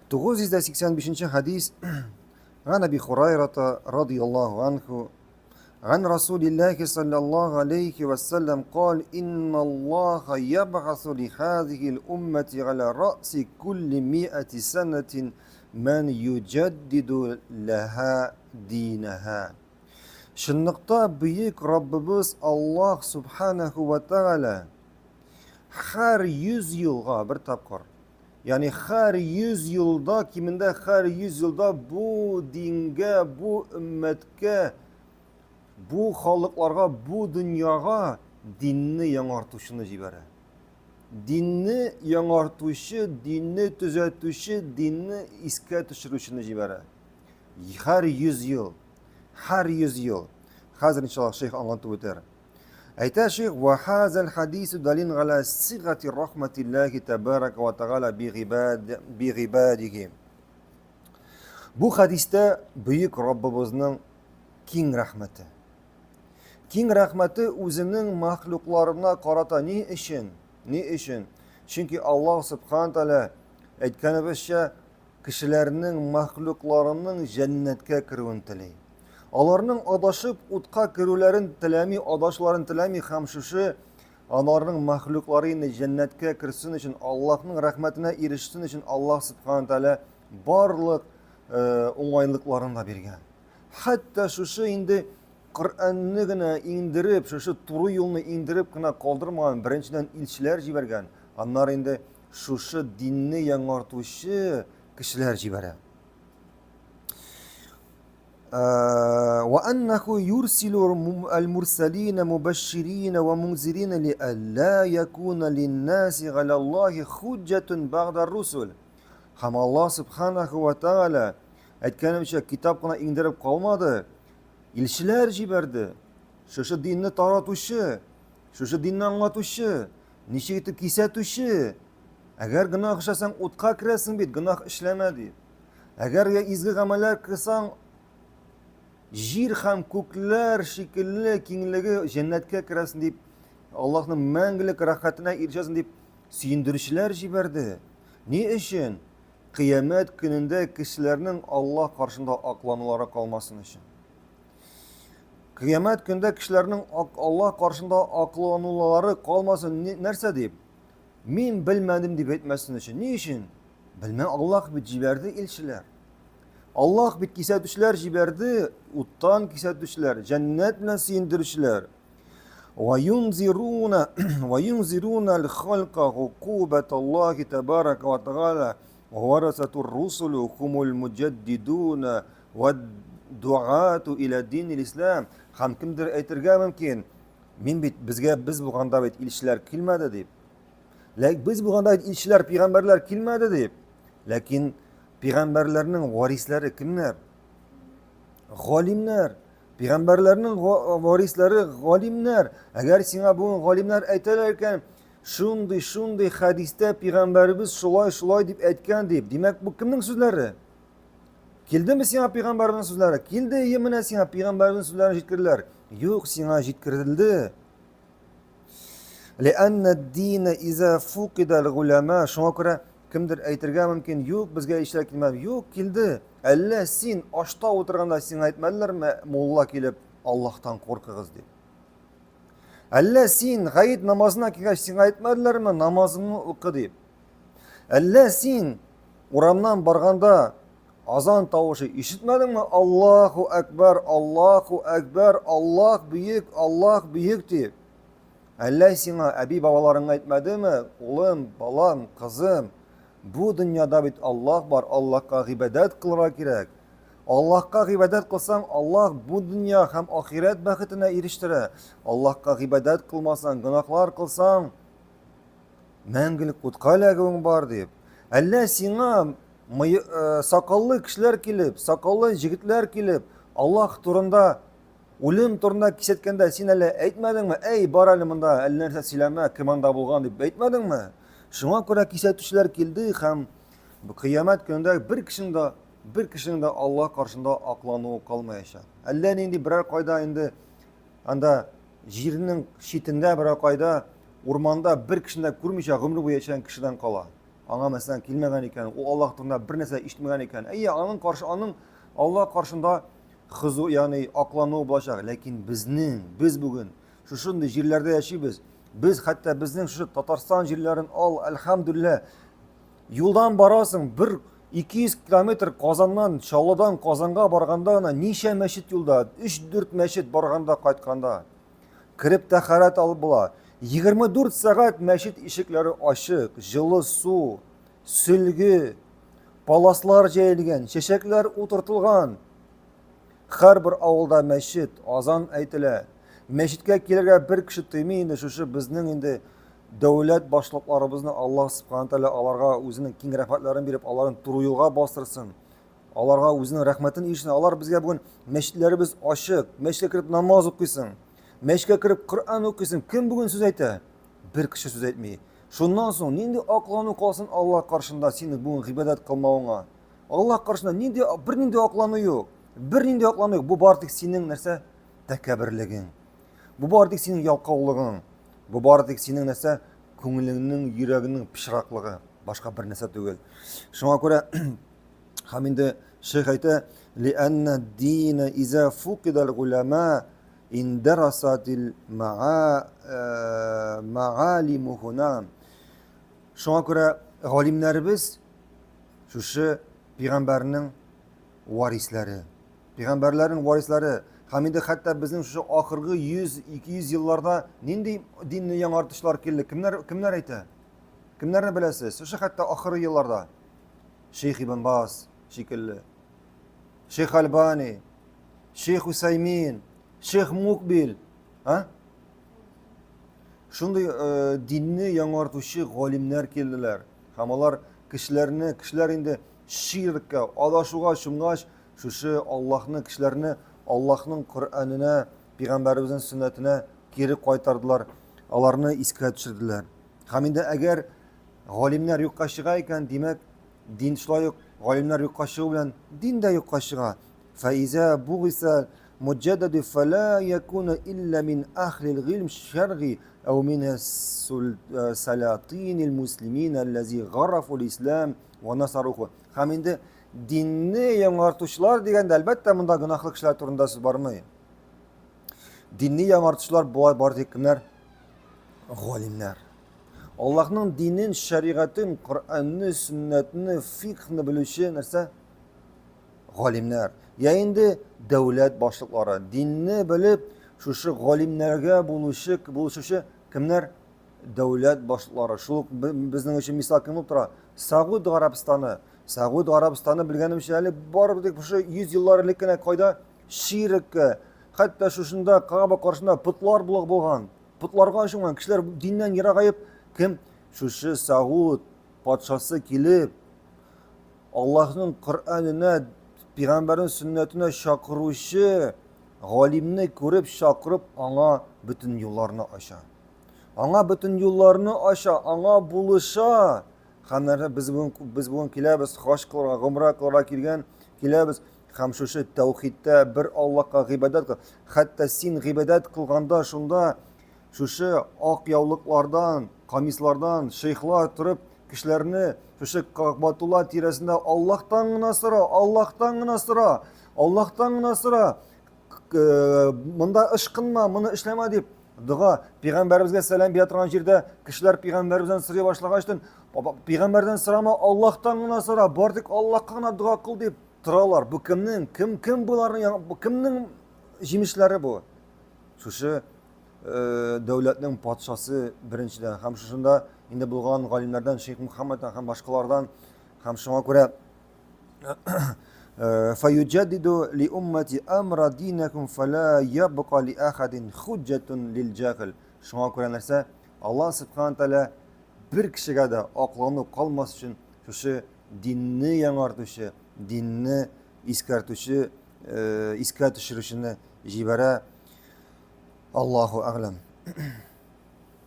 985 нче хәдис Ган Әби Хурайрата радияллаһу анху عن رسول الله صلى الله عليه وسلم قال إن الله يبعث لهذه الأمة على رأس كل مئة سنة من يجدد لها دينها Чынлыкта бөек Раббыбыз Аллаһ Субханаху ва Тааля һәр 100 елга бер тапкыр, ягъни һәр 100 елда, кимендә һәр 100 елда бу дингә, бу өммәткә, бу халыкларга, бу дөньяга динне яңартучыны җибәрә. Динне яңартучы, динне төзәтүче, динне искә төшерүчене җибәрә. Һәр 100 ел. Һәр 100 ел. Хәзер иншаллаһ шейх аңлатып үтәр. Әйтә шейх, "Ва хазал хадису далин гала сигати рахматиллахи табарака ва тааля би гибад би гибадихи." Бу хадистә бөек Раббыбызның киң рәхмәте. Киң рәхмәте үзенең махлукларына карата ни өчен? Ни өчен? Чөнки Аллаһ субхана тааля әйткәнебезчә, кешеләрнең, мәхлукларының җәннәткә керүен тели. Аларның адашып утка керүләрен теләми, адашуларын теләми һәм шушы аларның мәхлуклары инде җәннәткә керсен өчен, Аллаһның рәхмәтенә ирешсен өчен Аллаһ субхана тәгалә барлык э, уңайлыкларын да биргән. Хәтта шушы инде Коръәнне генә иңдереп, шушы туры юлны иңдереп кенә калдырмаган, беренчедән илчеләр җибәргән, аннары инде шушы динне яңартучы кешеләр җибәрә. وأنه يرسل المرسلين مبشرين ومنذرين لئلا يكون للناس على الله حجة بعد الرسل. Һәм Аллаһ субханаху ва тааля әйткәнемчә китап кына иңдереп калмады, илчеләр җибәрде. Шушы динне таратучы, шушы динне аңлатучы, Ничек итеп кисәтүче? Әгәр гөнаһ эшләсәң, утка керәсең бит, гөнаһ эшләмә дип. Әгәр я изге гамәлләр кылсаң, җир һәм күкләр шикелле киңлеге җәннәткә керәсең дип, Аллаһның мәңгелек рәхәтенә ирешәсең дип сөендерүчеләр җибәрде. Ни өчен? Кыямәт көнендә кешеләрнең Аллаһ каршында акланулары калмасын өчен. Кыямәт көндә кешеләрнең Аллаһ каршында акланулары калмасын. Нәрсә дип? Мин белмәдем дип әйтмәсен өчен. Ни өчен? Белмә, Аллаһ бит җибәрде илчеләр. Аллаһ бит кисәтүчеләр җибәрде, уттан кисәтүчеләр, җәннәт белән сөендерүчеләр. Ваюнзируна ваюнзируна аль-халка гукубат Аллахи табарака ва тааля варасатур русулу хумул муҗаддидуна Вәд-дуату иля динил ислам. Һәм кемдер әйтергә мөмкин, мин бит безгә без булганда бит илчеләр килмәде дип. Ләкин без булганда бит илчеләр, пәйгамбәрләр килмәде дип. Ләкин пәйгамбәрләрнең варислары кемнәр? Галимнәр. Пәйгамбәрләрнең варислары галимнәр. Әгәр сиңа бүген галимнәр әйтәләр икән, шундый, шундый хәдистә пәйгамбәребез шулай, шулай дип әйткән дип. Димәк, бу кемнең сүзләре? Килдеме сиңа пәйгамбәрнең сүзләре? Килде, ие менә сиңа пәйгамбәрнең сүзләрен җиткерделәр. Юк, сиңа җиткерелде. Ләәннә дина иза фукида аль-гуляма. Шуңа күрә кемдер әйтергә мөмкин, юк, безгә ишләр килмәде. Юк, килде. Әллә син ашта утырганда сиңа әйтмәделәрме, мулла килеп, Аллаһтан куркыгыз дип. Әллә син гаит намазына килгәч сиңа әйтмәделәрме, намазыңны укы дип. Әллә син урамнан барганда азан тавышы ишетмәдеңме? Аллаһу әкбәр, Аллаһу әкбәр, Аллаһ бөек, Аллаһ бөек дип. Әллә сиңа әби бабаларың әйтмәдеме? Улым, балам, кызым, бу дөньяда бит Аллаһ бар, Аллаһка гыйбадәт кылырга кирәк. Аллаһка гыйбадәт кылсаң, Аллаһ бу дөнья һәм ахирәт бәхетенә ирештерә. Аллаһка гыйбадәт кылмасаң, гөнаһлар кылсаң, мәңгелек утка эләгүең бар дип. Әллә сиңа э, сакаллы кешеләр килеп, сакаллы җегетләр килеп, Аллаһ турында, үлем турында кисәткәндә син әле әйтмәдеңме? Әй, бар әле монда, әллә нәрсә сөйләмә, кем анда булган дип әйтмәдеңме? Шуңа күрә кисәтүчеләр килде һәм кыямәт көнендә бер кешенең дә бер кешенең дә Аллаһ каршында аклануы калмаячак. Әллә нинди берәр кайда инде анда җирнең читендә берәр кайда урманда бер кешене дә күрмичә гомер буе яшәгән кешедән кала. Аңа мәсәлән килмәгән икән, ул Аллаһ турында бер нәрсә ишетмәгән икән. Әйе, аның каршы аның Аллаһ каршында хызу, ягъни аклану булачак. Ләкин безнең, без бүген шушындый җирләрдә яшибез. Без хәтта безнең шушы Татарстан җирләрен ал, әлхәмдүлилләһ, юлдан барасың, бер 200 километр Казаннан, Чаллыдан Казанга барганда гына ничә мәчет юлда? 3-4 мәчет барганда, кайтканда. Кереп тәхәрәт алып була. 24 сәгать мәчет ишекләре ачык, җылы су, сөлге, паласлар җәелгән, чәчәкләр утыртылган. Һәрбер авылда мәчет, азан әйтелә. Мәчеткә килергә бер кеше тыймый инде шушы безнең инде дәүләт башлыкларыбызны Аллаһ субхана тәгалә аларга үзенең киң рәхмәтләрен биреп, аларын туры юлга бастырсын. Аларга үзенең рәхмәтен ирешсен. Алар безгә бүген мәчетләребез ачык, мәчеткә кереп намаз укыйсың, мәчеткә кереп Коръән укыйсың. Кем бүген сүз әйтә? Бер кеше сүз әйтми. Шуннан соң нинди аклану калсын Аллаһ каршында синең бүген гыйбадәт кылмавыңа? Аллаһ каршында нинди бернинди аклану юк. Бернинди аклану юк. Бу бар тик синең нәрсә? Тәкәбберлегең. Бу бар тик синең ялкаулыгың. Бу бар тик синең нәрсә? Күңелеңнең, йөрәгеңнең пычраклыгы. Башка бер нәрсә түгел. Шуңа күрә һәм инде шейх әйтә, "Лианна дина иза фукидал улама индарасатил маа э, маалимухуна." Шуңа күрә галимнәребез шушы пәйгамбәрнең варисләре. Пәйгамбәрләрнең варисләре. Һәм инде хәтта безнең шушы ахыргы 100-200 елларда нинди динне яңартучылар килде? Кемнәр кемнәр әйтә? Кемнәрне беләсез? Шушы хәтта ахыргы елларда. Шейх Ибн Баз шикелле, Шейх Альбани, Шейх Усаймин, Шейх Мукбил, а? Шундый э, динне яңартучы галимнәр килделәр. Һәм алар кешеләрне, кешеләр инде ширккә, адашуга чумгач, шушы Аллаһны кешеләрне Аллаһның Коръәненә, пәйгамбәребезнең сөннәтенә кире кайтардылар, аларны искә төшерделәр. Һәм инде әгәр Галимнәр юкка чыга икән, димәк, дин шулай ук галимнәр юкка чыгу белән дин дә юкка чыга. Фәизә бугиса муҗаддаду фәлә якуна илля мин ахлил гыйлм шәргый әү мин салатинил муслимин аллази гаррафул ислам ва насаруху. Һәм инде динне яңартучылар дигәндә, әлбәттә, монда гөнаһлы кешеләр турында сүз бармый. Динне яңартучылар болай бар тик кемнәр? Галимнәр. Аллаһның динен, шәригатен, Коръәнне, сөннәтне, фикхны белүче нәрсә? Галимнәр. Я инде дәүләт башлыклары. Динне белеп, шушы галимнәргә булучы, булышучы кемнәр? Дәүләт башлыклары. Шул ук безнең өчен мисал кем булып тора? Сагуд Гарәбстаны. Сагуд Гарәбстаны белгәнемчә әле барып тик шушы 100 еллар элек кенә кайда ширккә, хәтта шушында Кааба каршында потлар булган. Потларга ышанган кешеләр диннән ерагаеп, кем шушы Сауд патшасы килеп, Аллаһның Коръәненә, пәйгамбәрнең сөннәтенә чакыручы галимне күреп, чакырып, аңа бөтен юлларны ача. Аңа бөтен юлларны ача, аңа булыша. Һәм без бүген без бүген киләбез, хаҗ кылырга, гомра кылырга килгән, киләбез. Һәм шушы тәүхидтә бер Аллаһка гыйбадәт кыл. Хәтта син гыйбадәт кылганда шунда шушы ак яулыклардан, камислардан шейхлар торып кешеләрне шушы Кәгъбатулла тирәсендә Аллаһтан гына сора, Аллаһтан гына сора, Аллаһтан гына сора. Э, монда ышкынма, моны эшләмә дип дога пәйгамбәребезгә сәлам бирә торган җирдә кешеләр пәйгамбәребездән сорый башлагач, пәйгамбәрдән сорама, Аллаһтан гына сора, бар тик Аллаһка гына дога кыл дип торалар. Бу кемнең, кем кем боларның, бу кемнең җимешләре бу? Шушы э, дәүләтнең патшасы беренчедән һәм шушында инде булган галимнәрдән Шейх Мухаммадтан һәм башкалардан һәм шуңа күрә э, фаюджадиду ли уммати амра динакум фала ябка ли ахадин худжатун лил джахил. Шуңа күрә нәрсә? Аллаһ субхана тәгалә бер кешегә дә аклану калмас өчен шушы динне яңартучы, динне искәртүче, э, искә төшерүчене җибәрә. Аллаһу әгъләм.